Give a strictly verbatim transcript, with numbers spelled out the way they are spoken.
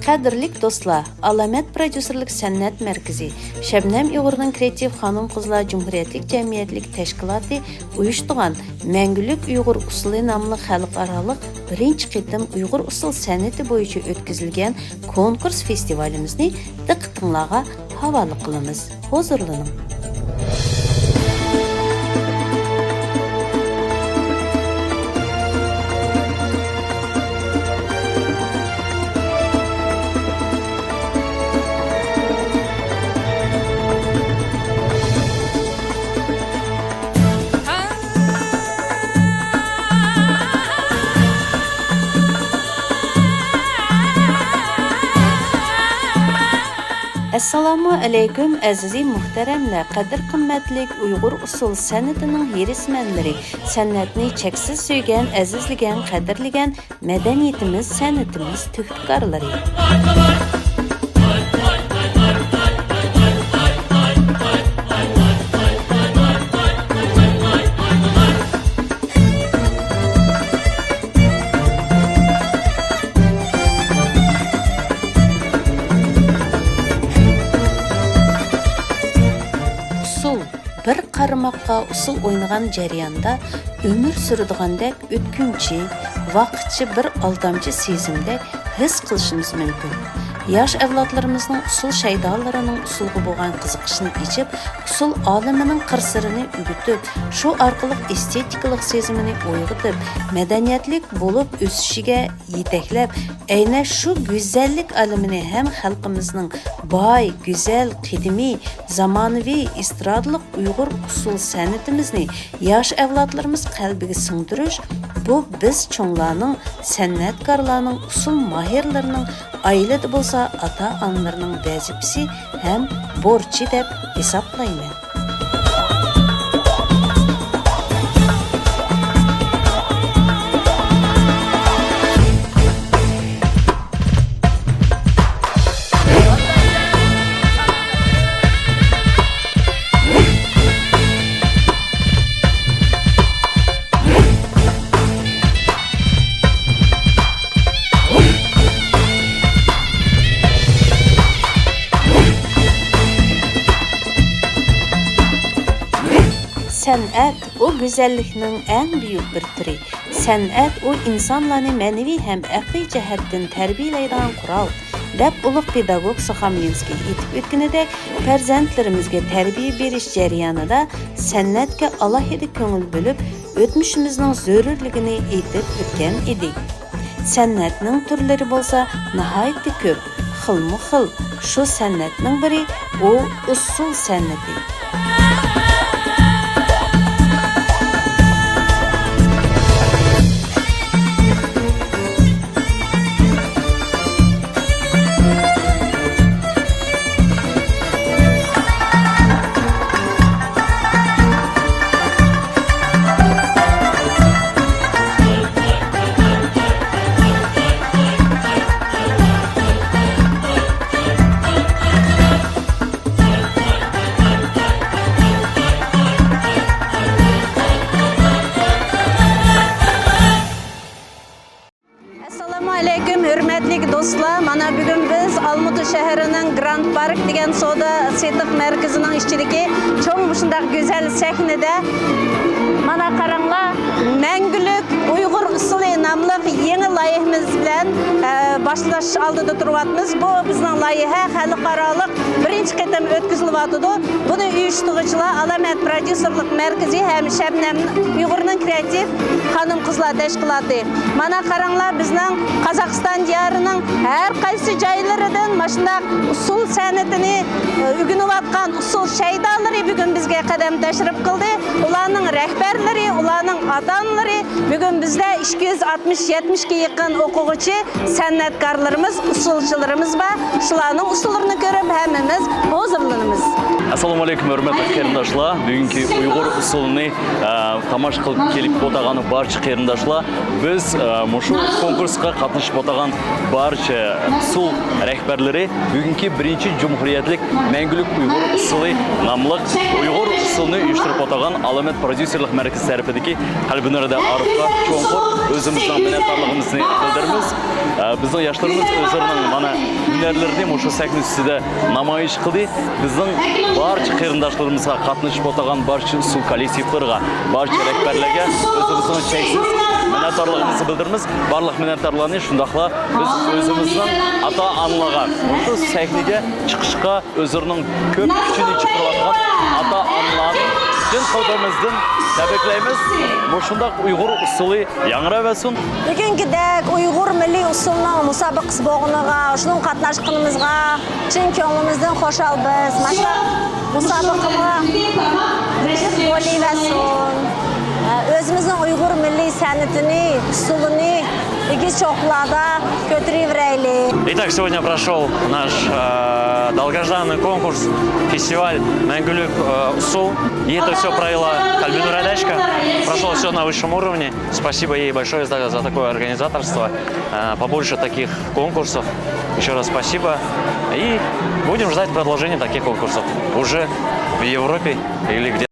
قەدىرلىك دوستلار، ئالامەت پروديۇسېرلىك سەنئەت مەركىزى، شەبنەم ئۇيغۇرنىڭ كرېئاتىپ خانىم-قىزلار جۇمھۇرىيەتلىك جەمئىيەتلىك تەشكىلاتى ئۇيۇشتۇرغان مەڭگۈلۈك ئۇيغۇر ئۇسسۇلى ناملىق خەلقئارالىق بىرىنچى قېتىم ئۇيغۇر ئۇسسۇل سەنئىتى بويىچە ئۆتكۈزۈلگەن كونكۇرس فېستىۋالىمىزنى دىققىتىڭلارغا ھاۋالە قىلىمىز. ھۇزۇرلىنىڭ. ئەسسالامۇ ئەلەيكۇم، ئەزىزىي مۇھتەرەملەر، قەدىر-قىممەتلىك ئۇيغۇر ئۇسسۇل سەنئىتىنىڭ ھېرىسمەنلىرى، سەنئەتنى چەكسىز سۆيگەن، ئەزىزلىگەن، قەدىرلىگەن مەدەنىيىتىمىز، سەنئىتىمىز تۆھپىكارلىرى. ئۇسسۇل، بىر قارىماققا ئۇسسۇل ئوينىغان جەرياندا ئۆمۈر سۈرىدىغاندەك ئۆتكۈنچى، ۋاقىتچە بىر ئالدامچى سېزىمدەك ھېس قىلىشىمىز مۇمكىن. ياش ئەۋلادلىرىمىزنىڭ ئۇسسۇل شەيدالىرىنىڭ ئۇسسۇلغا بولغان قىزىقىشىنى ئېچىپ، ئۇسسۇل ئالىمىنىڭ قىر-سىرىنى ئۆگىتىپ، شۇ ئارقىلىق ئېستېتىكىلىق سېزىمىنى ئويغىتىپ، مەدەنىيەتلىك بولۇپ ئۆسۈشىگە يېتەكلەپ، ئەينە شۇ گۈزەللىك ئالىمىنى ھەم خەلقىمىزنىڭ باي، گۈزەل، قەدىمىي، زامانىۋى، ئېسترادىلىق ئۇيغۇر ئۇسسۇل سەنئىتىمىزنى ياش ئەۋلادلىرىمىز قەلبىگە سىڭدۈرۈش، بۇ بىز چوڭلارنىڭ، سەنئەتكارلارنىڭ، ئۇسسۇل ماھىرلىرىنىڭ ئائىلىدە بولسا ئاتا-ئانىلىرىنىڭ ۋەزىپىسى ھەم بورچى دەپ ھېسابلايمەن. سەنئەت، ئۇ گۈزەللىكنىڭ ئەڭ بۈيۈك بىر تۈرى. سەنئەت، ئۇ ئىنسانلارنى مەنىۋى ھەم ئەقلىي جەھەتتىن تەربىيەلەيدىغان قورال، دەپ ئۇلۇغ پېداگوگ سۇخاملىنسكىي ئېيتىپ ئۆتكىنىدەك، پەرزەنتلىرىمىزگە تەربىيە بېرىش جەريانىدا سەنئەتكە ئالاھىدە كۆڭۈل بۆلۈپ، ئۆتمۈشىمىزنىڭ زۆرۈرلۈكىنى ئېيتىپ ئۆتكەن ئىدى. سەنئەتنىڭ تۈرلىرى بولسا ناھايىتى كۆپ، خىلمۇ خىل. شۇ سەنئەتنىڭ بىرى ئۇ ئۇسسۇل سەنئىتى. ئەسسالامۇ ئەلەيكۇم، ھۆرمەتلىك دوستلار. مانا بۈگۈن بىز ئالمۇتا شەھىرىنىڭ گراند پارك دېگەن سودا سېتىق مەركىزىنىڭ ئىچىدىكى چوڭ مۇشۇنداق گۈزەل سەھنىدە، مانا قاراڭلار، مەڭگۈلۈك ئۇيغۇر ئۇسسۇلى ناملىق يېڭى لايىھىمىز بىلەن، ئە، باشلاش ئالدىدا تۇرۇۋاتىمىز. بۇ بىزنىڭ لايىھە خەلقئارالىق بىرىنچى قېتىم ئۆتكۈزۈلۈۋاتىدۇ. بۇنى ئۇيۇشتۇرغۇچىلار ئالامەت پروديۇسېرلىق مەركىزى ھەم شەبنەم ئۇيغۇرنىڭ كرېئاتىپ خانىم-قىزلار تەشكىلاتى. مانا قاراڭلار، بىزنىڭ قازاقىستان دىيارىنىڭ ھەر قايسى جايلىرىدىن ماشۇنداق ئۇسسۇل سەنئىتىنى، ئۆگىنىۋاتقان ئۇسسۇل شەيدالىرى بۈگۈن بىزگە قەدەم تەشرىپ قىلدى. ئۇلارنىڭ رەھبەرلىرى، ئۇلارنىڭ ئاتا-ئانىلىرى، بۈگۈن بىزدە ئىككى يۈز ئاتمىش، يەتمىشكە يېقىن ئوقۇغۇچى، سەنئەتكارلىرىمىز، ئۇسسۇلچىلىرىمىز بار. شۇلارنىڭ ئۇسسۇللىرىنى كۆرۈپ ھەممىمىز ھۇزۇرلىنىمىز. ئەسسالامۇ ئەلەيكۇم، ھۆرمەتلىك قېرىنداشلار. بۈگۈنكى ئۇيغۇر ئۇسسۇلىنى، ئە، تاماشا قىلىپ كېلىپ ئولتۇرغان بارچە قېرىنداشلار، بىز، ئە، مۇشۇ كونكۇرسقا قاتنىشىپ ئولتۇرغان بارچە ئۇسسۇل رەھبەرلىرى بۈگۈنكى بىرىنچى جۇمھۇرىيەتلىك مەڭگۈلۈك ئۇيغۇر ئۇسسۇلى ناملىق ئۇيغۇر ئۇسسۇلىنى ئۇيۇشتۇرۇپ ئولتۇرغان ئالامەت پروديۇسېرلىق مەركىزى تەرىپىدىكى قەلبى نۇرىدە ئارۇفقا چوڭقۇر ئۆزىمىز مىننەتدارلىقىمىزنى بىلدۈرىمىز. ئە، بىزنىڭ ياشلىرىمىز ئۆزلىرىنىڭ مانا ھۈنەرلىرىنى مۇشۇ سەھنە ئۈستىدە نامايىش قىلدى. بىزنىڭ بارچە قېرىنداشلىرىمىزغا، قاتنىشىپ ئولتۇرغان بارچە ئۇسسۇل كوللېكتىپلىرىغا، بارچە رەھبەرلەرگە ئۆزىمىزنىڭ چەكسىز مىننەتدارلىقىمىزنى بىلدۈرىمىز. بارلىق مىننەتدارلارنى، شۇنداقلا بىز ئۆزىمىزنىڭ ئاتا-ئانىلارغا، مۇشۇ سەھنىگە چىقىشقا ئۆزلىرىنىڭ كۆپ كۈچىنى چىقىرىۋاتقان ئاتا-ئانىلارنى چىن قەلبىمىزدىن تەبرىكلەيمىز. مۇشۇنداق ئۇيغۇر ئۇسسۇلى ياڭراۋەرسۇن. بۈگۈنكىدەك ئۇيغۇر مىللىي ئۇسسۇلىنىڭ مۇسابىقىسى بولغىنىغا، شۇنىڭغا قاتناشقىنىمىزغا چىن كۆڭلىمىزدىن خۇشالبىز. ماشۇ مۇسابىقىمۇ بولۇۋەرسۇن. ئۆزىمىزنىڭ ئۇيغۇر مىللىي سەنئىتىنى، ئۇسسۇلىنى ئېگىز چوققىلاردا كۆتۈرۈۋېرەيلى. Итак, сегодня прошел наш э, долгожданный конкурс, фестиваль «Мәңгелек э, усул». И это все провела Кальбинур Радашка. Прошло все на высшем уровне. Спасибо ей большое за, за такое организаторство. Э, побольше таких конкурсов. Еще раз спасибо. И будем ждать продолжения таких конкурсов. Уже в Европе или где